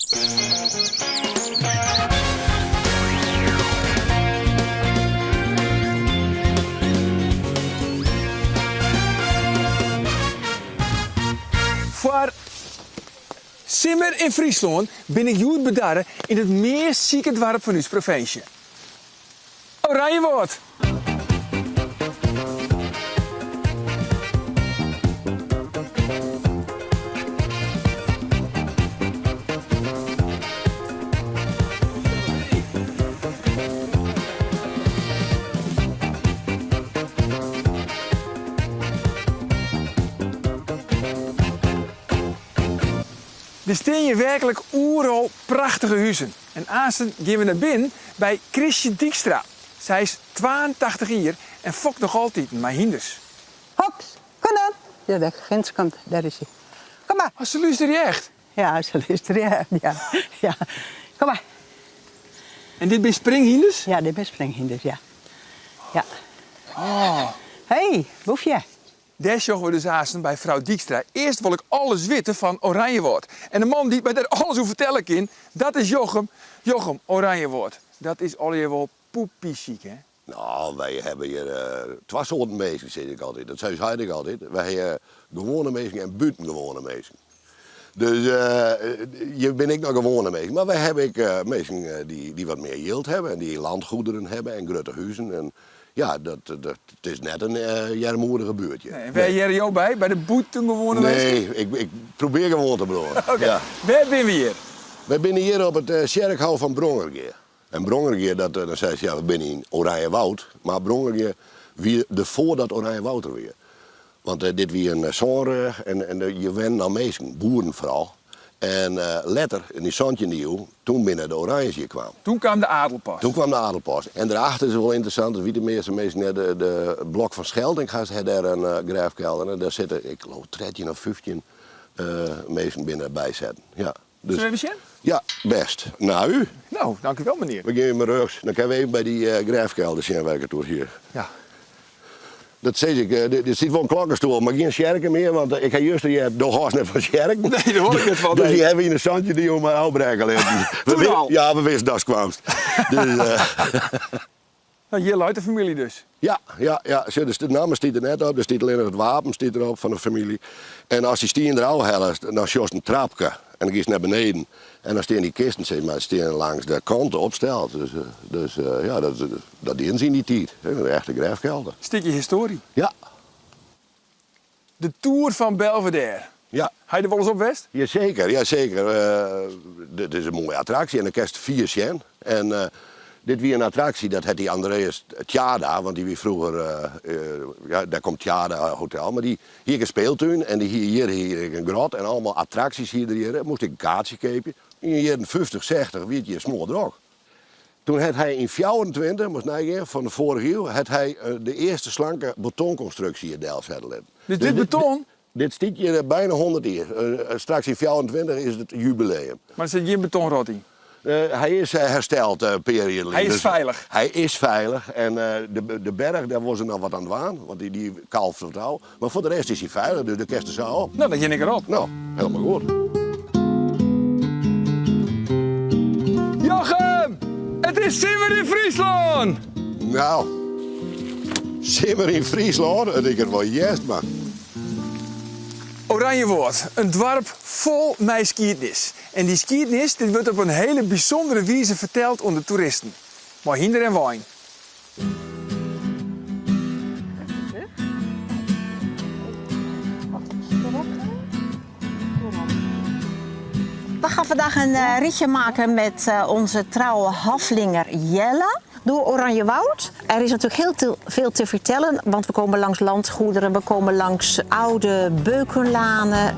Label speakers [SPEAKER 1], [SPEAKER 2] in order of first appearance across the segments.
[SPEAKER 1] Foar Simmer yn Fryslân bin ik hjoed bedarre yn it meast sike doarp fan ús provinsje, Oranjewâld. Der stean hjir werklik oeral prachtige huzen. En aansten gean we nei binnen by Chrisje Dykstra. Sy is 82 jier en fokt noch altiten mei hynders.
[SPEAKER 2] Hops, kom dan! Ja, de ginds komt, dêr is hy. Kom mar!
[SPEAKER 1] Oh, se lústerje echt?
[SPEAKER 2] Ja, se lústerje echt, ja. ja. Kom mar.
[SPEAKER 1] En dit binne springhynders?
[SPEAKER 2] Ja, dit binne springhynders, ja. Ja. Oh. Hey, boefje.
[SPEAKER 1] Dêr sjogge we dus aansten by frou Dykstra. Earst wol ik alles witte fan Oranjewâld. En de man dy't my dêr alles oer fertelle kin, dat is Jochem. Jochem, Oranjewâld, dat is allegear wol poepiesyk, hè?
[SPEAKER 3] No, wy hawwe hjir twa soarten minsken, sis ik altyd. Dat sei ús heit ek altyd. Wy hawwe gewoane minsken en bûtengewoane minsken. Dus hjir binne ek noch gewoane minsken. Mar wy hawwe ek minsken dy't wat mear jild hawwe en dy't landgoederen hawwe en grutte huzen. En ja, dat, dat, it is net in earmoedige buert hjir.
[SPEAKER 1] Nee, en wêr hearre jo by? By de bûtengewoane minsken?
[SPEAKER 3] Nee, ik, ik probearje gewoan te bliuwen.
[SPEAKER 1] Oké.
[SPEAKER 3] Ja.
[SPEAKER 1] Wêr binne we hjir?
[SPEAKER 3] Wy binne hjir op it tsjerkhôf fan Brongergea. En Brongergea, dat, dan seist ja, we binne yn Oranjewoud, mar Brongergea wie der foardat Oranjewoud der wie. Want dit wie in sânrêch en, en hjir wennen al minsken, boeren foaral. En letter, yn de santjinde iuw, toen binne de Oranjes hjir kwaam.
[SPEAKER 1] Toen kaam de adel pas.
[SPEAKER 3] Toen kwam de adel pas. En derachter is wol ynteressant, dat witte de measte minsken net, de, de Blok van Schelding hat dêr in grêfkelder. En dêr sitte, ik geloof, 13 of 15 minsken binne bysetten. Ja.
[SPEAKER 1] Dus, Zullen we even sjen?
[SPEAKER 3] Ja, best. Nou.
[SPEAKER 1] Nou, dank u wel meneer.
[SPEAKER 3] We gean mar rjochts. Dan kinne we even by dy uh, grêfkelder sjen wêr't ik it oer hie.
[SPEAKER 1] Ja.
[SPEAKER 3] Dat sis ik, eh, der sit wol in klokkestoel, mar gjin tsjerke mear, want eh, ik ha juster heard, do hâldst net fan tsjerken.
[SPEAKER 1] Nee, dêr hâld ik net fan.
[SPEAKER 3] Dus dy hawwe yn de santjinde iuw mar ôfbrekke litten.
[SPEAKER 1] Toen al?
[SPEAKER 3] Ja, we wisten datst kwamst. Dus, uh...
[SPEAKER 1] Nou, hjir leit de famylje dus.
[SPEAKER 3] Ja, ja, ja. Sjoch, de namme stiet der net op, der stiet allinnich it wapen stiet derop fan de famylje. En ast dy stien derôf hellest, dan sjochst in trapke en dan giest nei beneden. En dan stean dy kisten sis mar, stean langs de kant opsteld. Dus, dus ja, dat, dat dienen se yn dy tiid. Een echte grêfkelder.
[SPEAKER 1] Stikje histoarje.
[SPEAKER 3] Ja.
[SPEAKER 1] De Toer fan Belvedere.
[SPEAKER 3] Ja.
[SPEAKER 1] Ha je der wolris op west?
[SPEAKER 3] Jaseker, jaseker. Dit is in moaie attraksje en dan kinst fier sjen. En dit wie in attraksje, dat hat dy Andreas Tjaarda, want dy wie froeger, ja, dêr komt Tjaarda Hotel, mar dy hie ek in speeltún en dy hie hjir hie ek in grot en allegear attraksjes hie er hjir. Moast ek in kaartsje keapje. Yn de jierren 50, 60 wie it hjir smoardrok. Toen hat hy yn 24, moatst neigean, fan de foarige iuw, hat hy de earste slanke betonkonstruksje hjir delsette litten.
[SPEAKER 1] Dus dit beton?
[SPEAKER 3] Dit stiet hjir byna 100 jier. Straks yn 24 is it jubileum.
[SPEAKER 1] Mar der sit gjin betonrot yn?
[SPEAKER 3] Hy is hersteld in pear jier lyn.
[SPEAKER 1] Hy is feilich?
[SPEAKER 3] Hy is feilich en de berch, dêr wolle se noch wat oan dwaan, want dy kalft wat ôf. Mar foar de rest is hy feilich, dus dêr kinst der sa op.
[SPEAKER 1] No, dan gean ik derop.
[SPEAKER 3] No, helemaal goed.
[SPEAKER 1] Jochem, it is simmer yn Fryslân!
[SPEAKER 3] No, simmer yn Fryslân? It liket wol hjerst, mar.
[SPEAKER 1] Oranjewâld, in doarp fol mei skiednis. En dy skiednis dit wurdt op in hiele bysûndere wize ferteld oan de toeristen. Mei hynder en wein.
[SPEAKER 4] We gaan vandaag een eh, ritje maken met eh, onze trouwe haflinger Jelle door Oranjewoud. Er is natuurlijk heel veel te vertellen, want we komen langs landgoederen, we komen langs oude beukenlanen.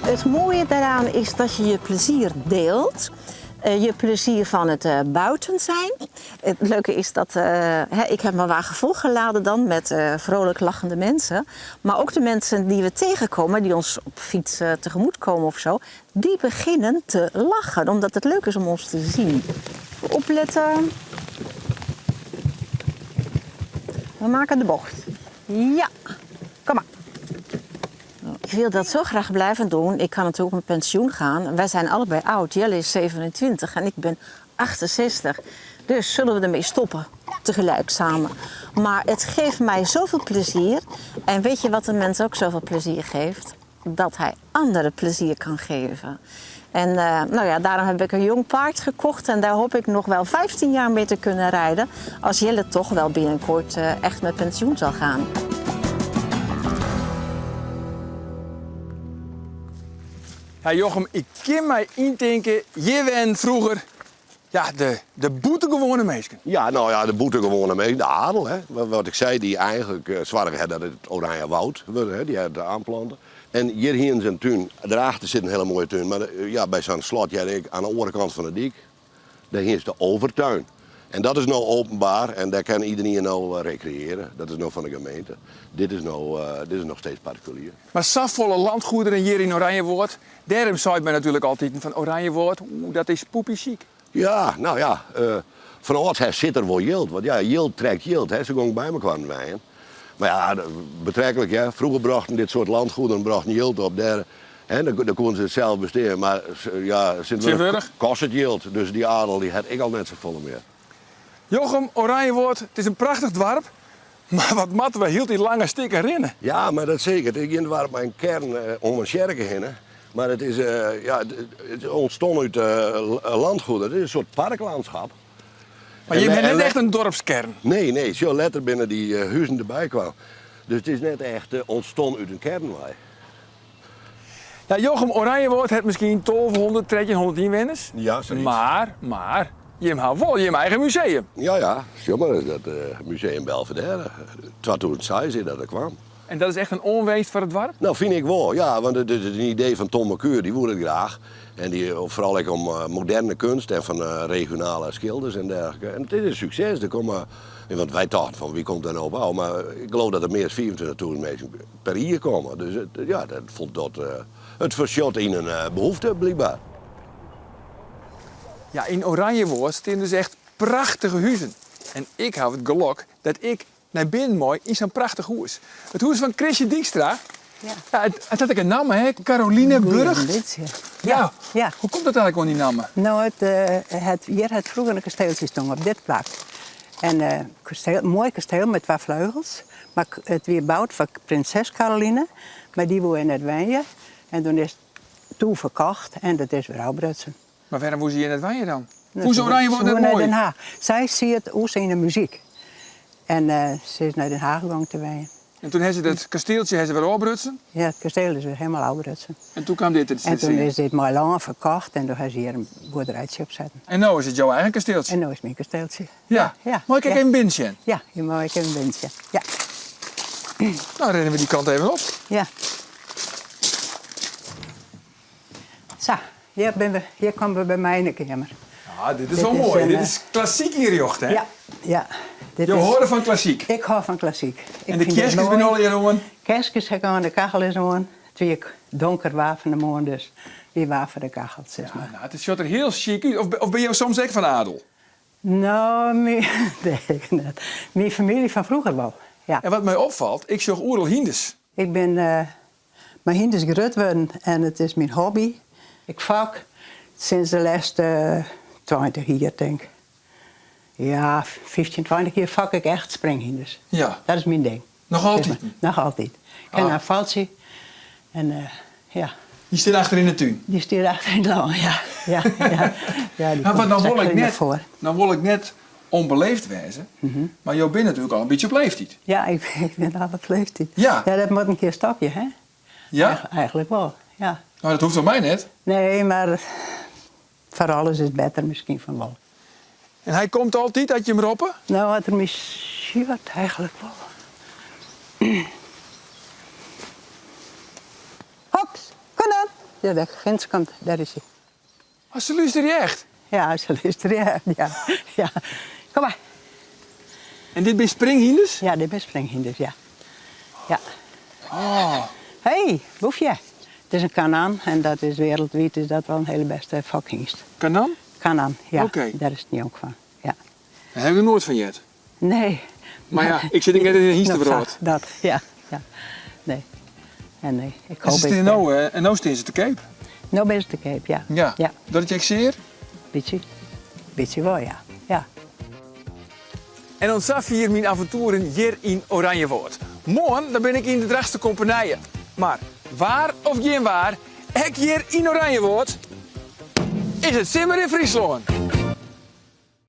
[SPEAKER 4] Het mooie daaraan is dat je je plezier deelt. Je plezier van het buiten zijn. Het leuke is dat hè, ik heb mijn wagen volgeladen dan met vrolijk lachende mensen. Maar ook de mensen die we tegenkomen, die ons op fiets tegemoet komen of zo, die beginnen te lachen, omdat het leuk is om ons te zien. Opletten. We maken de bocht. Ja, kom maar. Ik wil dat zo graag blijven doen. Ik kan natuurlijk met pensioen gaan. Wij zijn allebei oud. Jelle is 27 en ik ben 68. Dus zullen we ermee stoppen, tegelijk samen. Maar het geeft mij zoveel plezier. En weet je wat een mens ook zoveel plezier geeft? Dat hij anderen plezier kan geven. En nou ja, daarom heb ik een jong paard gekocht. En daar hoop ik nog wel 15 jaar mee te kunnen rijden. Als Jelle toch wel binnenkort echt met pensioen zal gaan.
[SPEAKER 1] Ja, Jochem, ik kin my yntinke, hjir wennen froeger ja, de bûtengewone minsken.
[SPEAKER 3] Ja, nou ja, de bûtengewone minsken, de adel, hè. Wat ik sei, dy't eigenlik soarge hat dat it Oranjewâld wurdt, hè, dy hat it oanplante. En hjir hiene se in tún, derachter sit in hiele moaie tún, mar ja, by sa'n slot hear ik oan de oare kant fan de dyk, dêr hiene se de overtuin. En dat is no openbaar en dêr kin iederien no rekreëarje. Dat is no fan de gemeente. Dit is no, dit is noch steeds partikulier.
[SPEAKER 1] Mar safolle landgoederen hjir yn Oranjewâld, dêrom seit men natuerlik altiten fan Oranjewâld, oeh, dat is poepie-sjyk.
[SPEAKER 3] Ja, nou ja, fan âldsher sit der wol jild, want ja, jild trekt jild, hè, se gongen by mekoar wenjen. Mar ja, betreklik, hè, froeger brochten dit soart landgoederen brochten jild op, dêr, hè, dan koenen se sels bestean, mar ja, tsjintwurdich kostet jild, dus dy adel dy hat ek al net safolle mear.
[SPEAKER 1] Jochem, Oranjewâld, it is in prachtich doarp, mar wat moatte we hieltyd lange stikken rinne?
[SPEAKER 3] Ja, mar dat seker. It is gjin doarp mei in kearn om in tsjerke hinne, mar it is, ja, it ûntstûn út landgoed. It is in soart parklandschap.
[SPEAKER 1] Mar jim hawwe net echt in dorpskearn?
[SPEAKER 3] Nee, nee. Sjoch, letter binne dy huzen derby kaam. Dus it is net echt ûntstûn út in kearn wei.
[SPEAKER 1] Ja, Jochem, Oranjewâld hat miskien 1200, 1300 ynwenners.
[SPEAKER 3] Ja, sayts.
[SPEAKER 1] Mar, mar, jim hawwe wol jim eigen museum.
[SPEAKER 3] Ja, ja. Sjoch mar ris, dat Museum Belvédère. 2006 is dat der kwam.
[SPEAKER 1] En dat is echt in oanwinst foar it doarp?
[SPEAKER 3] No, fyn ik wol, ja. Want it is in idee fan Ton Mercuur, dy woe it graach. En dy, foaral ek om moderne kunst en fan regionale skilders en dergelike. En it is in sukses. Der komme, want wy tochten fan wie komt dêr no op ôf, mar ik geloof dat der mear as 25.000 minsken per jier komme. Dus it, ja, dat foldocht it foarsjocht yn in behoefte blykber.
[SPEAKER 1] Ja, yn Oranjewâld stean dus echt prachtige huzen. En ik haw it gelok dat ik nei binnen mei yn sa'n prachtich hûs. It hûs fan Chrisje Dykstra.
[SPEAKER 2] Ja.
[SPEAKER 1] Ja, it hat ek in namme, hè? Carolineburcht.
[SPEAKER 2] Goeie,
[SPEAKER 1] Ja.
[SPEAKER 2] Ja.
[SPEAKER 1] Hoe komt dat eigenlik oan dy namme?
[SPEAKER 2] No, it, het, hjir hat froeger in kasteeltsje stien op dit plak. En kasteel, moai kasteel mei twa fleugels. Mar it wie boud foar prinses Caroline, mar dy woe hjir net wenje. En doe is it doe ferkocht en dat is wer ôfbrutsen.
[SPEAKER 1] Mar wêrom woe se hjir net wenje dan? Fûn se Oranjewâld net moai?
[SPEAKER 2] Den Haag. Sy siet oers yn de muzyk. En se is nei Den Haag gong te wenjen.
[SPEAKER 1] En doe ha se dat kasteeltsje ha se wer ôfbrutsen?
[SPEAKER 2] Ja, it kasteel is wer hielendal ôfbrutsen.
[SPEAKER 1] En doe kaam dit te
[SPEAKER 2] En doe is dit mei lân ferkocht en doe ha se hjir in boerderijtsje op setten.
[SPEAKER 1] En no is it jo eigen kasteeltsje?
[SPEAKER 2] En no is it myn kasteeltsje.
[SPEAKER 1] Ja.
[SPEAKER 2] Ja.
[SPEAKER 1] Mei ik ek
[SPEAKER 2] Ja.
[SPEAKER 1] even binnen sjen?
[SPEAKER 2] Ja, je mei ek even binnen sjen. Ja.
[SPEAKER 1] No rinne we dy kant even op.
[SPEAKER 2] Ja. Sa, hjir binne we, hjir komme we by my yn de keamer.
[SPEAKER 1] Ja, dit is
[SPEAKER 2] Dit
[SPEAKER 1] wol
[SPEAKER 2] is
[SPEAKER 1] moai.
[SPEAKER 2] in,
[SPEAKER 1] Dit
[SPEAKER 2] eh,
[SPEAKER 1] is klassyk ynrjochte, hè?
[SPEAKER 2] Ja, ja. Dit
[SPEAKER 1] Jo
[SPEAKER 2] is-
[SPEAKER 1] hâlde fan klassyk.
[SPEAKER 2] Ik hâld fan klassyk. Ik
[SPEAKER 1] En de
[SPEAKER 2] fyn dit
[SPEAKER 1] kearskes
[SPEAKER 2] moai.
[SPEAKER 1] binne allegear oan.
[SPEAKER 2] Kearskes ha ik oan, de kachel is oan. It wie ek donker waar fan 'e moarn, dus wie waar foar de kachel, sis mar.
[SPEAKER 1] No, it sjocht der hiel sjyk út. Of binne jo soms ek fan adel?
[SPEAKER 2] No, nee, ik net. Myn famylje fan froeger wol, ja.
[SPEAKER 1] En wat my opfalt, ik sjoch oeral hynders.
[SPEAKER 2] Ik bin mei hynders grut wurden en it is myn hobby. Ik fok sinds de lêste 20 jier, tink. Ja, 15, 20 jier fok ik echt springhynders.
[SPEAKER 1] Ja.
[SPEAKER 2] Dat is myn ding.
[SPEAKER 1] Noch altyd?
[SPEAKER 2] Noch altyd. Ik ha
[SPEAKER 1] Ah.
[SPEAKER 2] in faltsje en ja.
[SPEAKER 1] Dy stiet achter yn de tún?
[SPEAKER 2] Dy stiet achter yn it lân, ja. Ja, ja. Ja, dy
[SPEAKER 1] Maar wat
[SPEAKER 2] komt
[SPEAKER 1] dan wol
[SPEAKER 2] straks
[SPEAKER 1] ik
[SPEAKER 2] even
[SPEAKER 1] net,
[SPEAKER 2] foar.
[SPEAKER 1] dan wol ik net ûnbeleefd wêze, mar jo binne natuerlik al in bytsje op leeftiid.
[SPEAKER 2] Ja, ik bin al op leeftiid.
[SPEAKER 1] Ja.
[SPEAKER 2] Ja, dat moat in kear stopje, hè?
[SPEAKER 1] Ja?
[SPEAKER 2] Eigenlik wol, ja.
[SPEAKER 1] No, dat hoecht fan my net.
[SPEAKER 2] Nee, mar foar alles is it better miskien fan wol.
[SPEAKER 1] En hy komt altyd as je him roppe?
[SPEAKER 2] No, as er my sjocht, eigenlik wol. Hops, kom dan! Ja, dêr ginds komt, dêr is hy.
[SPEAKER 1] Oh, se lústerje echt?
[SPEAKER 2] Ja, se lústerje, ja. Ja. Kom mar.
[SPEAKER 1] En dit binne springhynders?
[SPEAKER 2] Ja, dit binne springhynders, ja. Ja. Oh. Hey, boefje. Het is een Kanan en dat is wereldwijd is dat wel een hele beste fokhynst.
[SPEAKER 1] Kanan?
[SPEAKER 2] Kanan, ja.
[SPEAKER 1] Oké.
[SPEAKER 2] Daar is het niet ook van. Ja.
[SPEAKER 1] Daar heb ik nooit fan heard.
[SPEAKER 2] Nee.
[SPEAKER 1] Mar ja, ik sit ek net yn de hynstewrâld.
[SPEAKER 2] Dat, ja. ja. Nee. En nee, ik
[SPEAKER 1] En
[SPEAKER 2] hoop
[SPEAKER 1] ze
[SPEAKER 2] ik,
[SPEAKER 1] stean no, en no stean se te keap.
[SPEAKER 2] No binne se te keap, ja.
[SPEAKER 1] Ja.
[SPEAKER 2] Ja.
[SPEAKER 1] Docht it je ek sear?
[SPEAKER 2] Bytsje. Bytsje wol, ja. Ja.
[SPEAKER 1] En oant safier myn aventoeren hjir yn Oranjewâld. Moarn dan bin ik yn de Drachtster Kompenije. Mar waar of gjin waar, ek hjir yn Oranjewâld is it simmer yn Fryslân.